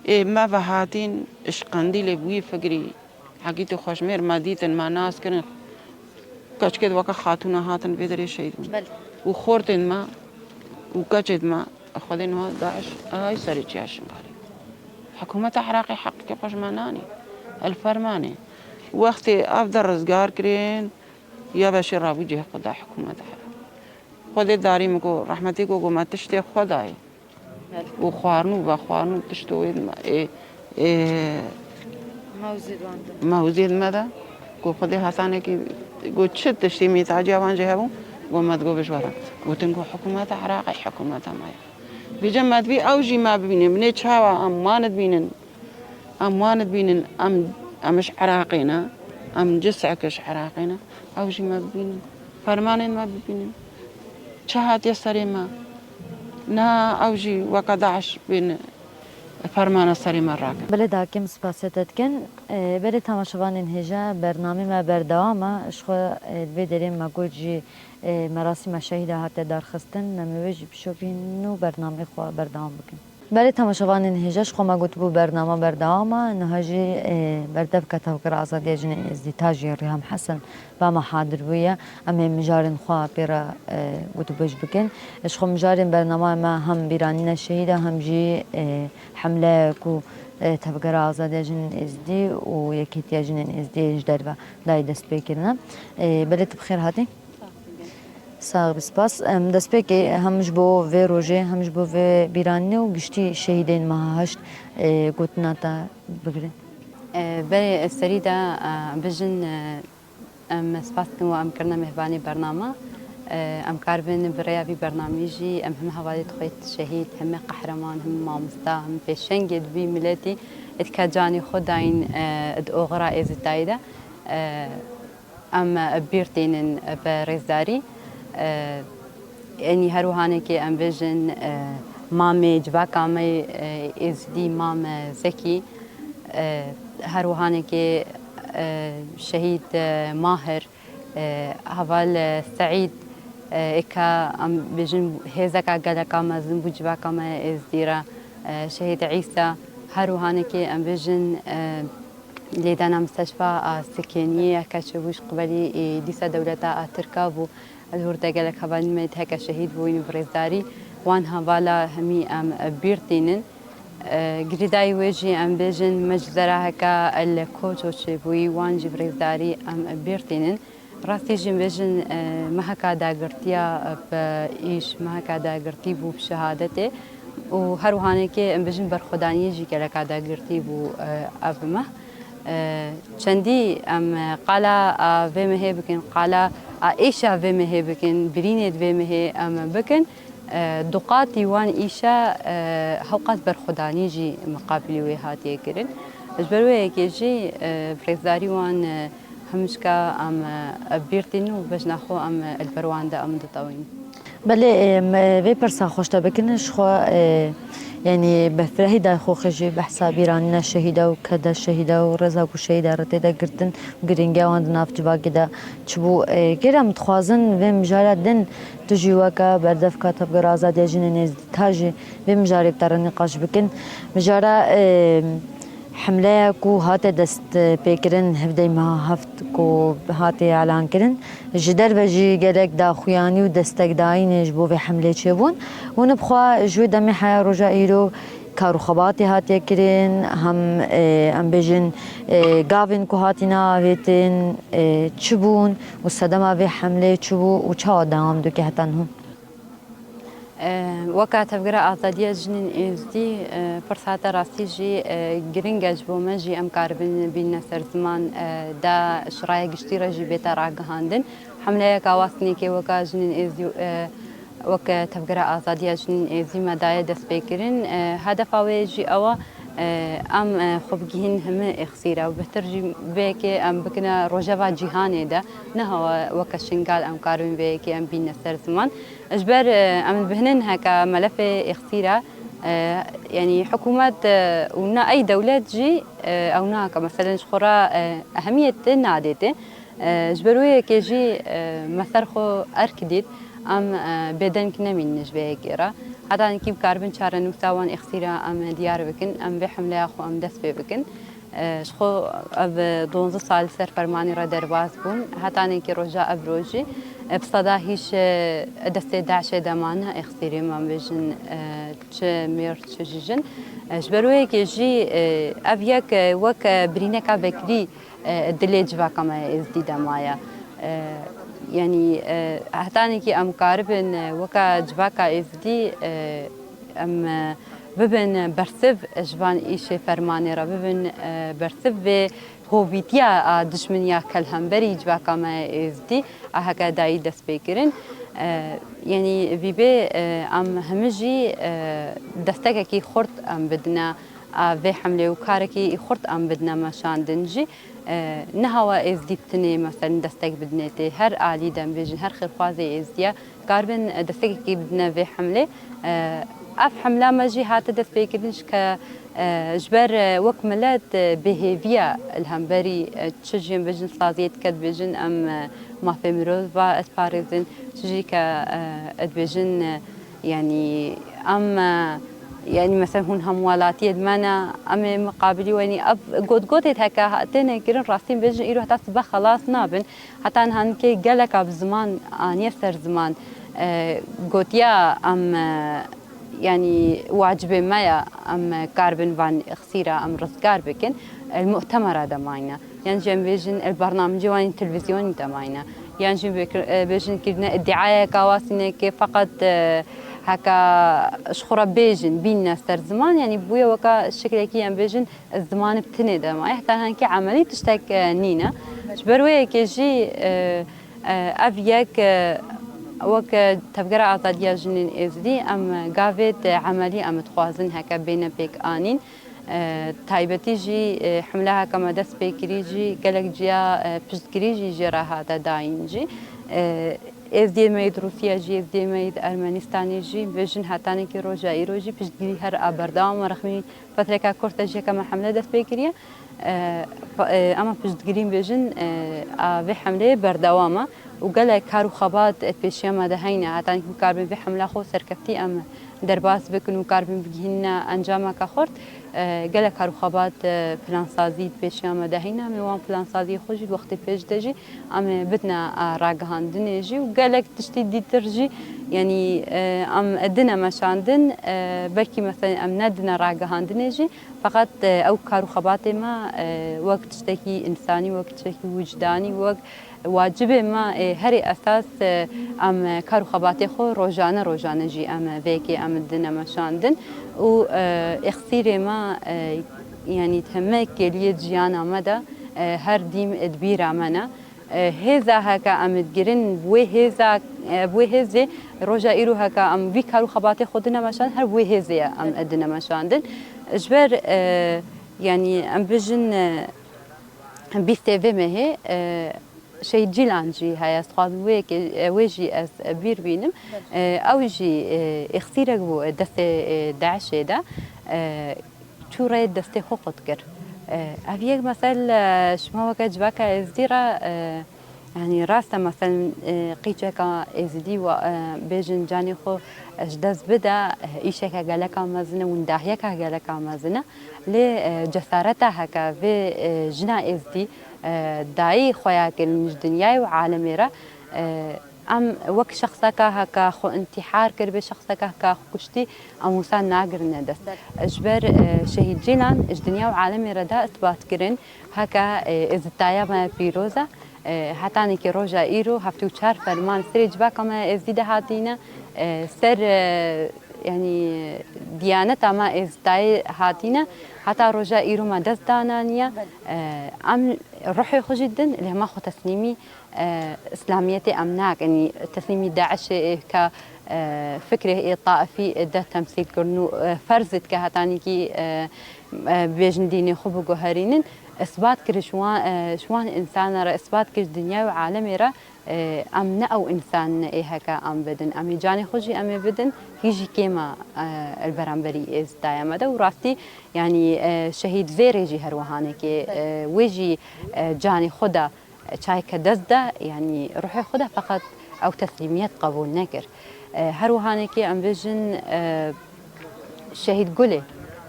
Ê me ve hatîn, ji qendîlê bi wî fikirî, hekî tu xweşmêr me dîtin, me nas kirin. Keçikê weke xatûna hatin vê derê şehîd bûn. Belê. Û xortên me û keçê me, Xwedê niha DAIŞ ay serê çiya Şingalê. Hikûmeta Iraqê heqekê xwe ji me nanî. El fermanê. Wextê ev de rizgar kirin, YABŞ'ê rabû cihê xwe da hikûmeta Iraqê. Xwedê darî min ku rehmetî ku, ku me tiştê xwe dayê. Belê. Û xwarin û vexwarin û tiştê wê me, ê, ê, Mewzê di wan de. Mewzê di me de. Ku Xwedê hesanekî, ku çi tiştê mîtaciya wan jî hebû, ku me digot bijwerin. Gotin ku hikûmeta Iraqê hikûmeta me ye. Vêca me divî ew jî me bibînin. Binê çawa em wan dibînin? Em wan dibînin, em, em ji Iraqê ne, em cisek ji Iraqê ne. Ew jî me bibînin. Fermanên me bibînin. Çi hatiye serê me? Niha ew jî weke DAIŞ bên fermana serê me rakin. Belê dakim spasiya te dikin. E, belê temaşevanên hêja bernamê me berdewam e. Ji xwe, e, li vê derê me got jî, e, merasîma şehîda hate darxistin. Em ê wê jî bişopînin û bernamê xwe berdewam bikin. Belê temaşevanên hêja, ji xwe me gotibû bernama berdewam e. Niha jî, e, berdevka Tevgera Azadiya Jinên Êzidî Tajiyê Rîham Hesen ba me hadir bûye. Em ê mijarên xwe pê re, e, gotûbêj bikin. Ji xwe mijarên bernama me hem bîranîna şehîda hem jî, e, hemleya ku, e, Tevgera Azadiya Jinên Êzidî û Yekîtiya Jinên Êzidiyê ji derve dayê destpêkirine. E, belê tu bi xêr hatî. Sax bî, spas. Em destpêkê hem ji bo vê rojê, hem ji bo vê bîranînê û giştî şehîdên meha heşt, e, gotina te bigirin. E, berê serî de, e, bijin, e, em spas dikin we em kirine mêvanê bernama. E, em karibin bi rêya vî bernameyê jî em him hevalê dixwît şehîd, him qehreman, him mamosta, him pêşengê di vî miletî dike canê xwe dayîn, e, di oxira Êzidayê de. E, Em bîr tînin bi rêzdarî. E, enî her wihanekê em bêjin, e, mamê civaka me, e, Êzidî Mam Zekî, e, her wihanekê, e, şehîd, e, Mahir, e, heval, e, Seîd, e, êka em bêjin hêzeka geleka mezin bû civaka me Êzidî re, e, şehîd Îsa, her wihanekê em bêjin, e, Lêdana misteşfa a Sikêniyê heke çêbû ji qibelî, ê, dîsa dewleta a Tirka bû. Li hûr de gelek hevalên me heke şehîd bûyîn bi rêzdarî. Wan hevala hemî em bîr tînin. E, girêdayî wê jî em bêjin meclera heke li Koço çêbûyî, wan jî bi rêzdarî em bîr tînin. Rastî jî bêjin, e, meheka dagirtiya, e, bi îş, meheka dagirtî bû bi şehadetê û her wihanekê em bêjin berxwedaniyê jî geleka dagirtî bû, e, ev meh. E, çendî em, e, qala, e, vê mehê bikin, qala, e, êşa vê mehê bikin, birînê di vê mehê em bikin. E, Duqatî wan îşa, e, hewqas berxwedanî jî miqabilî wê hatiye kirin. Ji ber wê yekê jî, e, bi rêzdarî wan, e, hemûşka em, e, ev bîr tînin û bejna xwe em, e, li ber wan de em ditewînin. Belê, e, me vê pirsa xweş te bikin, ji xwe, e, yanî berfirehî dayê xwe xwe jî behsa bîranîna şehîda û keda şehîda û rêza ku şehîda re tê de girtin û girîngiya wan di nav civakê de çi bû. E, kêra em dixwazin vê mijara din tu jî weke berdevka Tevgera Azadiya Jinên Êzidî ta jî vê mijarê bi te re nîqaş bikin. Mijara, e, hemleya ku hate dest pê kirin hevdeyê meha heft ku hatiye elan kirin, ji derve jî gelek daxuyanî û destekdayînê ji bo vê hemlê çêbûn û nibxwe ji wê demê heya roja îro kar û xebatê hatiye kirin, hem, e, em bêjin, e, gavên ku hatine avêtin, e, çi bûn û sedema vê hemlê çi bû û çawa dewam dike heta niho? E, weka Tevgera Azadiya Jinên Êzdî, e, pirs hate rastî jî, e, giring e ji bo me jî em karibin bînine ser ziman, e, da ji raya giştî re jî bête ragihandin. Hemleyeka wa sinekê weka Jinên Êzdî, e, wek Tevgera Azadiya Jinên Êzdî me daye destpêkirin. E, hedefa wê jî ew e, e, em, e, xwe bigihîn hemî êxsîra û bêhtir jî vê yekê em bikine rojeva cîhanê de, ne hewa weke Şingal em karibin vê yekê em bînine ser ziman. Ji ber, e, em dibihnin heke melefê êxsîra, e, yanî hikûmet, e, û na ey dewlet jî, e, ew nake. Meselen ji xwe re, e, ehemiyet nadê tê. E, ji ber wê yekê jî, e, me ser xwe erk dît, em, e, bêdeng nemînin ji vê yekê re. Heta nikî bikaribin çarenûsa wan êxsîra em diyar bikin, em vê hemleya xwe em dest pê bikin. E, ji xwe ev, e, duwazdeh sal li ser fermanê re derbas bûn. Heta nikî roja evro jî, e, bi seda hîş, e, destê DAIŞê de mane, êxsîrê me bêjin, e, çi mêr, çi jî jin. E, ji ber wê yekê jî, e, ev yek, e, wek, e, birîneka vekirî e, dilê civaka me ya Êzdî de maye. E, yanî, e, hetanekî em karibin, e, weka civaka Êzdî, e, em, e, bibin bersiv ji van îşê fermanê re, bibin, e, bersiv vê hovîtiya a dijminiya ke li hemberî civaka me ya Êzdî a heke dayî dest pê kirin. E, yanî vî bê, e, em hemî jî, e, destekekî xurt em bidine, a vê hemlê û karekî xurt em bidine meşandin jî. E, ne hewa Êzdî bi tinê, meselen, destek bidinê tê. Her alî de em bêjin, her xêrxwazê Êzdiya karibin, e, destekekî bidine vê hemlê. E, ev hemla me jî hate destpêkirin ji ke, e, ji ber, e, wek milet, e, bêhêviya li hemberî, e, çi jî em bêjin saziyê dike, dibêjin em, e, mafê mirova diparêzin, çi jî ke, e, dibêjin, e, Yanî em, e, yanî mesela hûn hemwelatiyê di me ne, em ê miqabilî wenî ev gotgotê heke ha-, têne kirin, rastî bêjin îro heta sibe xelas nabin. Heta niha nikê geleka bi ziman aniye ser ziman, e, gotiya em, e, yanî wacibê me ya em, e, karibin van êxsîra em rizgar bikin. El mu'temera de mayne. Yan jî em bêjin el bernamecê wan ên televîzyonî de mayne. Yan jî bêkir-, e, bêjin kirine îdiayeka wa sinekê feqet, e, heka ji xwe re bêjin, bînine ser ziman, yanî bûye weka şiklekî em bêjin zimanê bi tinê de maye. Heta hinkî emelî tiştek, e, nîne. Ji ber wê yekê jî, e, e, ev yek, e, wek, e, Tevgera Azadiya Jinên Êzidî em gavê emelî em dixwazin heke bêne pêk anîn. E, taybetî jî, e, hemleheke me dest pê kirî jî gelek ciya, e, piştgirî jî jê re hate dayîn jî. E, Êzdiyê me yê di Rûsya jî, Êzdiyê me yê di Ermenistanê jî bêjin hetanekî roja îro jî piştgirî her a berdewam e. Rexmî fetreka kurt e jî heke me hemle dest pê kiriye. E, pa-, e, ama piştgirî bêjin, e, a vê hemleyê berdewam e. û gelek kar û xebat, e, pêşiya me de heyne. Heta niha karibin vê hemla xwe serkeftî em derbas bikin û karibin bigihînine encameke xurt. E, gelek kar û xebat, e, plansazî di pêşiya me de heyne. Em ê wan plansaziyê xwe jî di wextê pêş de jî em ê bidine, e, ragihandinê jî û gelek tiştî dîtir jî, yanî, e, em dine meşandin, e, belkî mesela em nedine ragihandinê jî, feqet, e, ew kar û xebatê me, e, wek tiştekî însanî, wek tiştekî wijdanî, wek Wacibê me, e, herî esas, e, em, e, kar û xebatê xwe rojane rojane jî em, e, vê yekê em dine meşandin û, e, êxsîrê me, e, yanî heme kêliyê jiyana me de, e, her dîm di bîra me ne. E, hêza heke em digirin, wê hêza, e, wê hêzê roja îro heke em vî kar û xebatê xwe dine meşandin, her wê hêzê ye em dine meşandin. Ji ber, e, yanî em bijin, e, bîstê vê mehê, e, Şehîd Cîlan jî heye, ez dixwazim wê yekê, e, wê jî ez, e, bîr bînim. E, ew jî, e, êxsîrek bû, e, destê, e, DAIŞê de. E, çû rê destê xwe qut kir. E, ev yek mesel, e, ji me weke civaka êzdî re, e, yanî rast e, meselen, e, qîçeka êzidî wa, e, bêjin canê xwe, e, ji dest bide, e, îşeke geleka mezin e, windahiyeka geleka mezin e. Lê, e, cesareta heke vê, e, jina êzdî, e, dayî xweya kirin ji dinyayê û alemê re, e, em wek şexseka heke xwe întîhar kiribê, şexseka heke xwe kuştî, em wisa nagirine dest. Ji ber, e, Şehîd Cîlan ji dinya û alemê re da îsbat kirin, heke, e, êzidaya me pîroz e. E, hetanekî roja îro heftê û çar ferman serê civaka me êzdî de hatîne, e, ser, e, yanî diyaneta me êzdayê hatîne, heta roja îro me dest dananiye. E, em ruhê xwe jî din, lê hema xwe teslîmî, e, îslamiyetê em nakin, yanî teslîmî DAIŞê ê ka, e, fikrê ê taifî de temsîl kirin û, e, ferz dike hetanîkî, e, e, bêjin dînê xwe biguherînin. Îsbat kir ji wan, e, ji wan însanan re, îsbat kir ji dinya û alemê re, e, em ne ew însan ne ê heke em bidin. Em ê canê xwe jî em ê bidin, hî jî kêm e, e, li beramberî êzdaya me de. Û rastî, yanî, e, Şehîd Zêrê jî her wihanekê, e, wê jî, e, canê xwe da, e, çayeke dest da, yanî ruhê xwe da, feqet ew teslîmiyet qebûl nekir. E, her wihanekê em bêjin, e, Şehîd Gulê,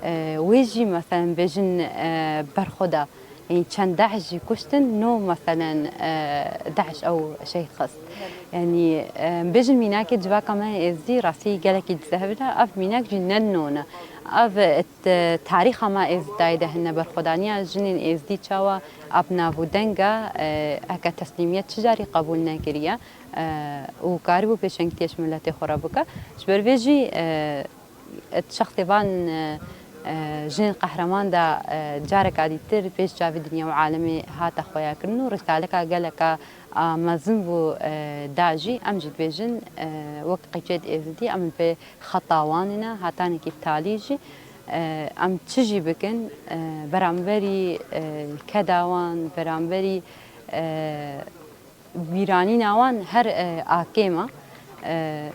e, wê jî, meselen, bêjin, e, berxwe da. Yanî çend DAIŞ jî kuştin, no, meselen, e, DAIŞ ew şehîd xist. Yanî, e, bêjin mînakê civaka me êzdî rastî gelekî dizehibîne, ev mînak jî ne non e. Ev, e, t-, tarîxa me êzdayî de hene berxwedaniya jinên êzdî çawa a bi nav û deng e, e, heke teslîmiyet çi carî qebûl nekiriye, e, û karîbû pêşengtiyê ji miletê xwe re bike. Ji ber vê jî, e, Di şexsê van, e, e, jinên qehreman de, e, careka dîtir pêş çavê dinya û alemê hate xweyakirin û rîsaleka geleka, a, mezin bû, e, da jî, em jî dibêjin, e, wek qîçê di êzidî, em li vê xeta wan ne, hetanekî talî jî, e, em çi jî bikin, e, beramberî, e, keda wan, beramberî, e, bîranîna wan her, e, a kêm e. E,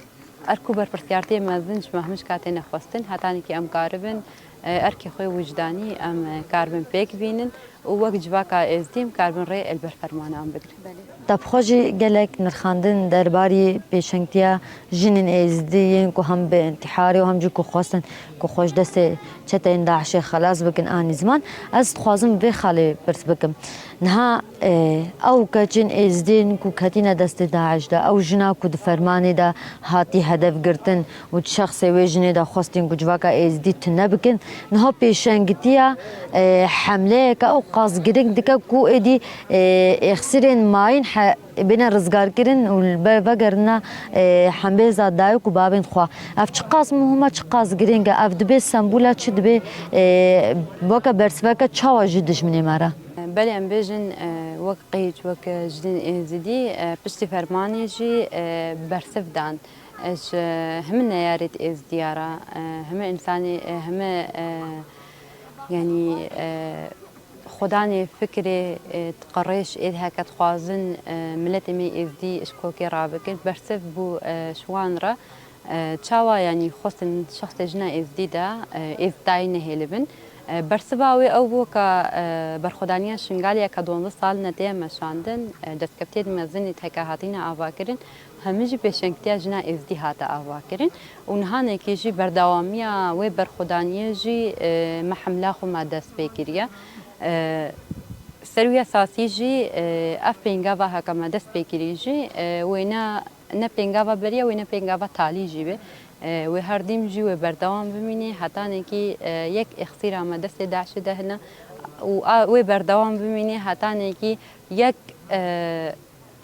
erk û berpirsiyartiyê mezin ji me hemîşka têne xwestin. Hetanîkî em karibin, e, erkê xwe wijdanî em, e, karibin pêk bînin û wek civaka êzdî em karibin rê li ber fermanan bigrin. Te bi xwe jî gelek nirxandin derbarî pêşengtiya jinên êzdî yên ku hem bi întiharê û hem jî ku xwestin ku xwe ji destê çeteyên DAIŞê xelas bikin anî ziman. Ez dixwazim vê xalê pirs bikim. Niha, e, ew keçên êzdîn ku ketîne destê DAIŞ de, ew jina ku di fermanê de hatî hedef girtin û di şexsê wê jinê de xwestin ku civaka êzdî tune bikin, niha pêşengitiya, e, hemleyeke ew qas girîng dike ku êdî, e, êxsirên mayîn he-, bêne rizgarkirin û li ber vegerina, e, hembêza dayik û bavên xwe. Ev çiqas muhim e, çiqas girîng e, ev dibê sembûla çi dibê, e, weke bersiveke çawa ji dijminê me re? Belê em bêjin, e, wek qîç, wek jinên êzidî, e, piştî fermanê jî, e, bersiv dan. E, ji hemî neyarê di êzidiya re, e, hemî însanê, e, hemî, e, yanî, e, xwedanê fikrê, e, qirêj êd heke dixwazin, e, miletê me êzdî ji kokê rabikin, bersiv bû, e, ji wan re. E, çawa, yanî xwestin şexsê jina êzdî de, e, êzdayî nehêlibin. E, bersiva wê ew bû ka, e, berxwedaniya Şingalê ya ka duwazdeh sal ne tê meşandin, e, destkeftiyê mezin ê teke hatîne avakirin, hemî jî pêşengtiya jina êzdî hate avakirin û nihanekî jî berdewamiya wê berxwedaniyê jî, e, me hemla xwe me dest pê kiriye. E, ser wî esasî jî, e, ev pêngava heke me dest pê kirî jî, e, wêne ne pêngava beriya wê ne pêngava talî jî be. E, wê her dîm jî wê berdewam bimînê, hetanekî, e, yek êxsîra me destê DAIŞê de hene û a, wê berdewam bimînê, hetanekî yek, e,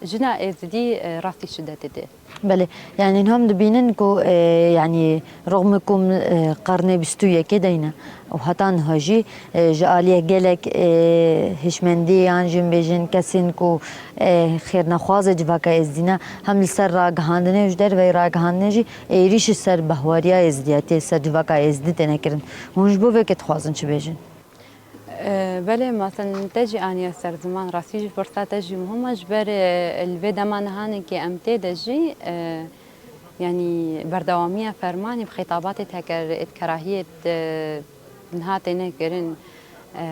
Jina Êzidî, e, rastî şidetê tê. Belê, yanî niha em dibînin ku, e, yanî rixmê ku em, e, qernê bîst û yekê de yine û heta niha jî, e, ji aliyê gelek, e, hişmendî yan jî em bêjin kesên ku, e, xêrnexwazê civaka Êzidî ne, hem li ser ragihandinê û ji derveyî ragihandinê jî êrîş ji ser behweriya Êzidiyetê, ser civaka Êzidî têne kirin. Hûn ji bo vê yekê dixwazin çi bêjin? E, belê, matan te jî aniye ser ziman, rastî jî firsa te jî muhim e, ji ber, e, li vê dema nihanekê em tê de jî, e, yanî berdewamiya fermanê bi xîtabatê teker êt kerahiyê, e, niha têne kirin. E,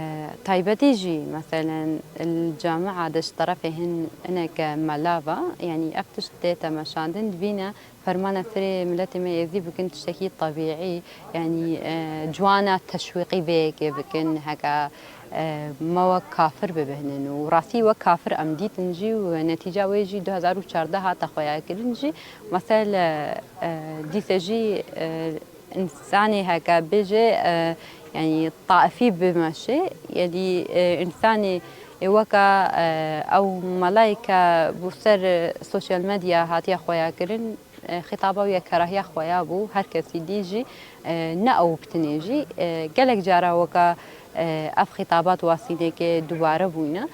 taybetî jî, meselen, li camia de ji terefê hin hineke mela ve, yanî ev tişt tê temeşandin, dibîne fermana sirê miletê me Êzî bikin tiştekî tebîî, yanî, e, ciwana teşwîqî vê yekê bikin, heke, e, me wek kafir bibihnin û rastî wek kafir em dîtin jî û netîca wê jî du hezar û çardeh hate xweyakirin jî. Mesele, e, dîse jî, e, însanê heke bêje, e, yanî taifî bimeşe, yanî, e, însanê, e, weka, e, ew melayê ke bo ser, e, sosyal medya hatiye xweyakirin, e, xîtaba wî ya kerahiya xweya bû, her kesî dî jî, e, ne ew bitinê jî. E, gelek cara weka, e, ev xîtabat wasîneke dubare bûyne.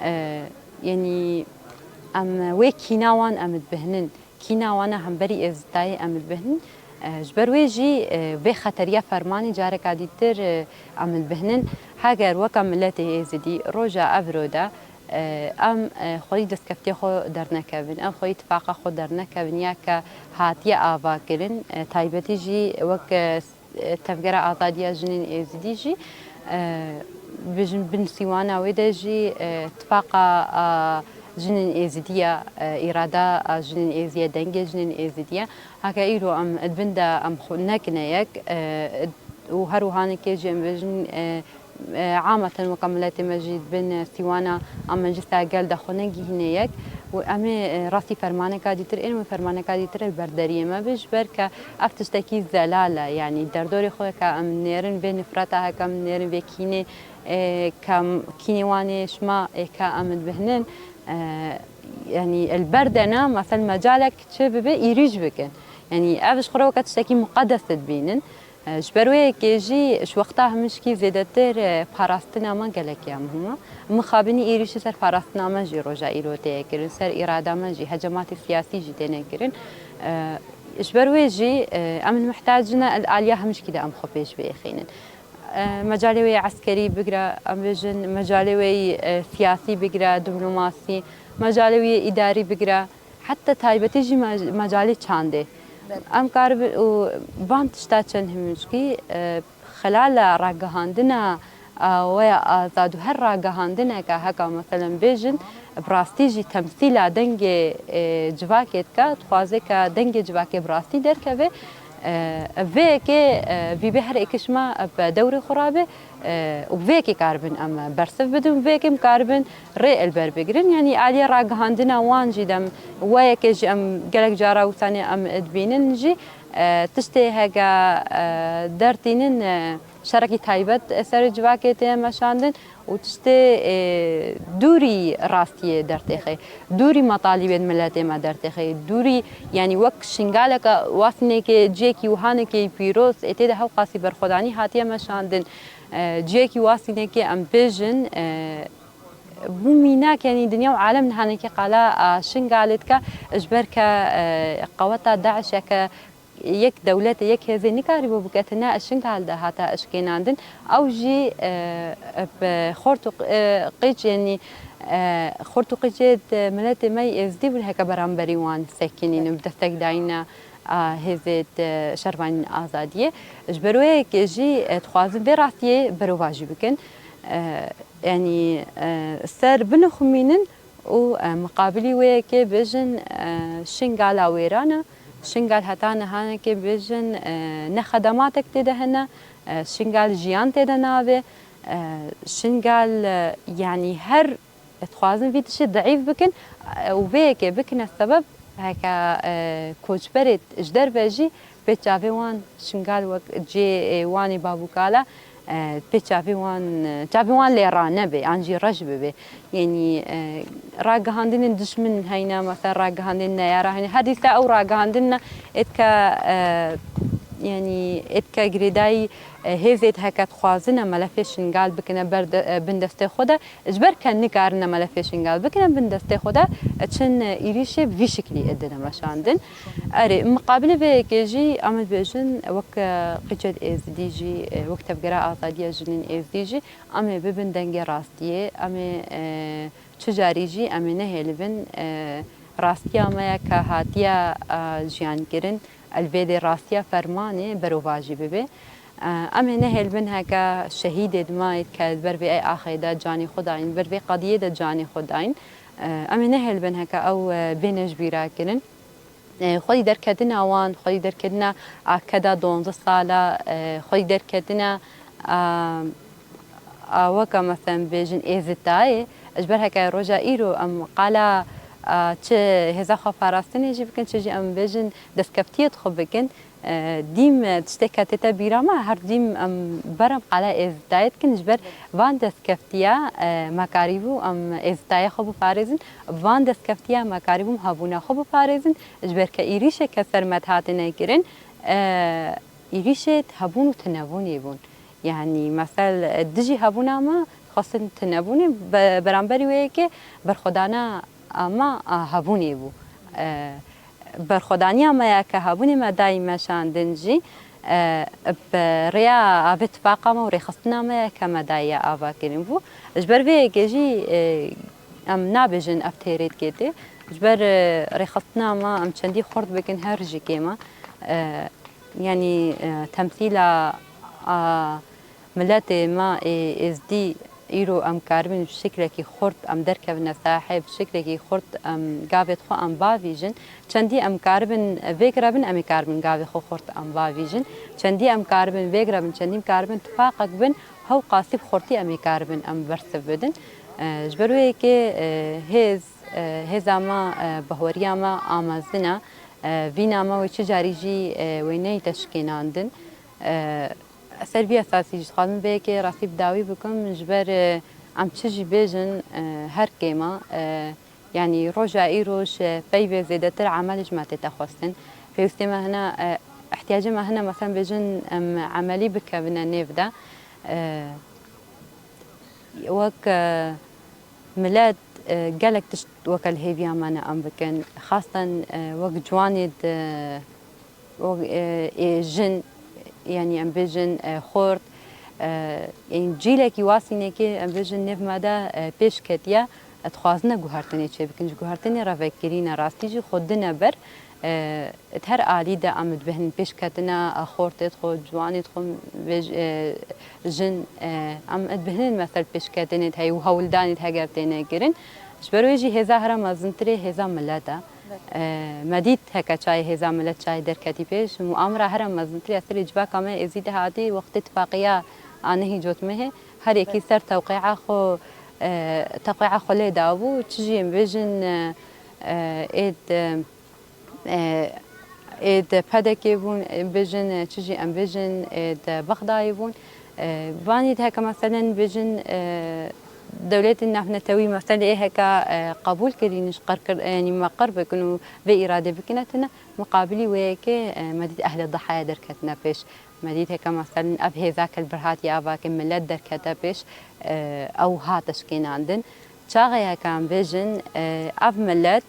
E, yanî em wê kîna wan em dibihnin. Kîna wana hemberî Êzidayê em dibihnin. E, ji ber wê jî, e, vê xeteriya fermanê careka dîtir, e, em dibihnin. Heger weka miletê Êzidî roja evro de, e, em, e, xwedî destkeftiyê xwe dernekevin, em xwedî tifaqa xwe dernekevin ya ke hatiye avakirin, e, taybetî jî wek, e, e, Tevgera Azadiya Jinên Êzidî jî, e, bijin bin sîwana wê de jî, e, tifaqa, a, jinên Êzidî ye, e, îrada a jinên Êzî ye, dengê jinên Êzidî ye. Heke îro em di bin de em xwe nekine yek, e, û her wiha neke jî em bêjin, e, e, ameten weka miletê me jî di bin sîwana a meclisa gel de xwe negihîne yek û em ê, e, rastî fermaneka dîtir ên wê fermaneka dîtir li ber deriyê me be, ji ber ke ev tiştekî zelal e, yanî derdorê xwe ke em nêrin vê nifreta heke em nêrin vê kînê, e, ke em, kînê wan ê ji me ê ke em dibihnin, e, yanî li ber de ne, mesel mecalek çi bibe, êrîş bikin. Yanî ev ji xwe re weke tiştekî muqedes dibînin. E, ji ber wê yekê jî ji wexta himijkî zêdetir, e, parastina me gelek ya muhim e. Mixabinî êrîşî ser parastina me jî roja îro tê kirin, ser îrada me jî, hecematê siyasî jî têne kirin. E, ji ber wê jî, e, em muhtac ne li aliya himijkî de em xwe pêş biêxînin. E, mecalê wê yê eskerî bigire, em bêjin, mecalê wê yê, e, siyasî bigire, diplomasî, mecalê wê yê îdarî bigire. Heta taybetî jî me-, mecalê çandê. Em karibin û van tişta çend himûçkî, e, xilala ragihandina, e, we ya azad û her ragihandineke heka, meselen, bêjin, bi rastî jî temsîla dengê, e, civakê dike, dixwaze ke dengê civakê bi rastî derkeve, e, vê yekê, e, vî bê her êkê ji me bi dewrê xwe rabe, e, û vê yekê karibin em bersiv bidin, vê yekê em karibin rê li ber bigirin. Yanî aliyê ragihandina wan jî dem we yekê jî em gelek cara wisanê em dibînin jî, e, tiştê heke, e, dertînin, e, şerekî taybet ser civakê tê meşandin û tiştê, e, dûrî rastiyê dertêxê, dûrî metalîbên miletê me dertêxê, dûrî, yanî wek Şingaleke wasînekê ciyekî wihanekê pîroz ê tê de hewqasî berxwedanî hatiye meşandin. E, ciyekî wasînekê em bêjin, e, bû mînak, yanî dinya û alem nihanekê qala, a, Şingalê dike, ji ber ke, e, qeweta DAIŞ yeke yek dewletê, yek hêzê nikarîbû bikete ne Şingal de hate eşkênandin. Ew jî, e, bi xort û, e, qîç, yanî, e, xort û qîçê de miletê me yê Êzdî bûn heke beramberî wan sekinîn û bi destek dayîne a hêzê de şervanên azadiyê. Ji ber wê yekê jî, e, dixwazin vê rastiyê berovajî bikin. E, yanî, e, ser binixumînin û, e, miqabilî wê yekê bêjin, e, Şingala wêran e. Şingal heta nihanekê bêjin, e, ne xedematek tê de hene. E, Şingal jiyan tê de nabe. E, Şingal, e, yanî her dixwazin vî tiştê deîf bikin, e, û vê yekê bikine sebeb heke, e, koçberê ji derve jî pê çavê wan Şingal wek cê, e, wan ê babûkala, e, pê çavê wan, e, çavê wan lê ranebe, an jî reş bibe. Yanî, e, ragihandinên dijmin heyne, mesela ragihandinên neyara heyne. Her dîsa ew ragihandin ne êtka, e, yanî êtka girêdayî, e, hêzêd heke dixwazine melefê Şingal bikine ber de, e, bin destê xwe de, ji ber ke nikarine melefê Şingal bikine bin destê xwe de, e, çin, e, êrîşê bi vî şiklî, e, dine meşandin. Erê, miqabilê vê yekê jî em ê bêjin, wek, e, Qîçet Êzidî jî, e, wek Tevgera Azadiya Jinên Êzidî jî, em ê bibin dengê rastiyê, em ê, e, çi carî jî em ê nehêlibin, e, rastiya me ye ke hatiye, e, jiyankirin, li vê dê rastiya fermanê berovajî bibe. E, em ê nehêlibin heke şehîdê di me ke li ber vê axê de canê xwe dayîn, li ber vê qediyê de canê xwe dayîn. E, em ê nehêlibin heke ew, e, bêne ji bîra kirin. E, xwedî derketina wan, xwedî derketina a keda duwazdeh sala, e, xwedî derketina a, a weka, meselen, bêjin êzitayê. Ji ber heke roja îro em qala, a, çi hêza xwe parastinê jî bikin, çi jî em bêjin destkeftiyê xwe bikin. E, dîm, e, tiştê ke tête bîra me, her dîm em berem qala êzitayê dikin. Ji ber van destkeftiya, e, me karîbû em êzitayê xwe biparêzin. Van destkeftiya me karîbû em hebûna xwe biparêzin. Ji ber ke êrîşê ke ser me dihatine kirin, e, êrîşê hebûn û tinebûnê bûn. Yanî, mesel, e, dijî hebûna me, xwestin tinebûnê, be-, beramberî wê yekê berxwedana me a hebûnê bû. E, berxwedaniya me ya ke hebûnê me dayî meşandin jî, e, bi rêya avê tifaqa me û rêxistina me ya ke me dayiye ava kirin bû. Ji ber vê yekê jî, e, em nabêjin ev têrê dikê tê. Ji ber, e, rêxistina me em çendî xurt bikin her ji kê me. E, yanî, e, temsîla, a, miletê me ê êzdî îro em karibin bi şiklekî xurt em derkevine sahê, bi şiklekî xurt em gavê xwe em bavîjin. Çendî em karibin vêg re bin, em ê karibin gavê xwe xurt em bavîjin. Çendî em karibin vêg re bin, çendî em karibin tifaqek bin, hewqasî bi xurtî em ê karibin em bersiv bidin. E, ji ber wê yekê, e, hêz, e, hêza me, e, bahweriya me amezin e. E, vîna me wê çi carî jî, e, wê neyte şikênandin. E, Ser vî esasî jî dixwazim vê yekê rastî bi dawî bikim, ji ber, e, em çi jî bêjin, e, her kêma, e, yanî roja îroj, e, peyvê zêdetir emelê ji me tête xwestin. Pêwîstê me hene, e, ihtiyacê me hene, meselen bêjin em emelî bikevine nêv de. E, wek, e, milet, e, gelek tişt weke li hêviya me ne em bikin. Xasten, e, wek ciwanê di, wek, e, ê jin, yanî em bêjin, e, xort, e, yanî cîlekî wasînekê em bêjin nêv me de, e, pêş ketiye, e, dixwazine guhertinê çêbikin. Ji guhertinê re vekirîne, rastî jî xwe dine ber, e, di her alî de em dibihnin pêşketina, e, xortê xwe, ciwanê xwe, vê j-, e, jin, e, em dibihnin mesel pêşketinê heye û hewldanê heger têne kirin. Ji ber wê jî hêza here mezintirê hêza milet e. E, me dît heke çayê hêza milet çayê derketî pêş, muamira here mezintirê serê civaka me êzî de hatî wextê tifaqiya a nehî cotmehê her yekî ser tewqîa xwe, e, tewqîa xwe lê dabû. Çi jî em bêjin, e, e, êd, e, e, ê di P D K'ê bûn, ê bêjin, e, çi jî em bêjin, ê di Bexdayê bûn. E, vanî di heke meselen bêjin, e, dewletên navnetewî meselê ê heka, e, qebûl kirîn ji qir kir, e, yanî meqir bikin û vê îradê bikine tune, miqabilî wê yekê, e, me dît ehlê dihaya derketine pêş. Me dît heke meselen ev hêza ke li bir hatiye ava ke milet derkete pêş, e, ew hate şikênandin. Çaxê heke em bêjin, e, ev milet,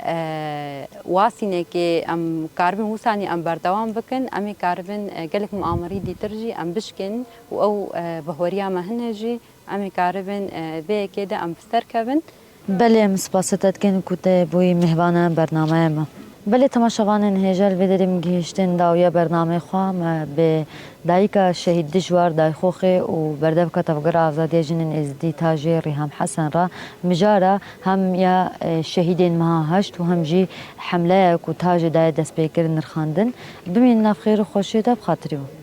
e, wasînekê em karibin wî sanî em berdewam bikin, em ê karibin, e, gelek muamerî dîtir jî em bişkên û ew, e, bahweriya me hene jî em ê karibin, e, vê yekê de em bi ser kevin. Belê, em spasê te dikin ku te bûyî mêhvana bernameya me. Belê, temaşevanên hêja, li vê derê em gihiştin dawiya bernameyê xwe. Me bi dayika şehîd Dijwar Dayxoxê û berdevka Tevgera Azadiya Jinên Êzidî Tajê Rîham Hesen re mijara hem ya, e, şehîdên meha heşt û hem jî hemleya ku Tajê daye destpêkirin nirxandin. Bimînin nav xêr û xweşiyê de bi xatirî we.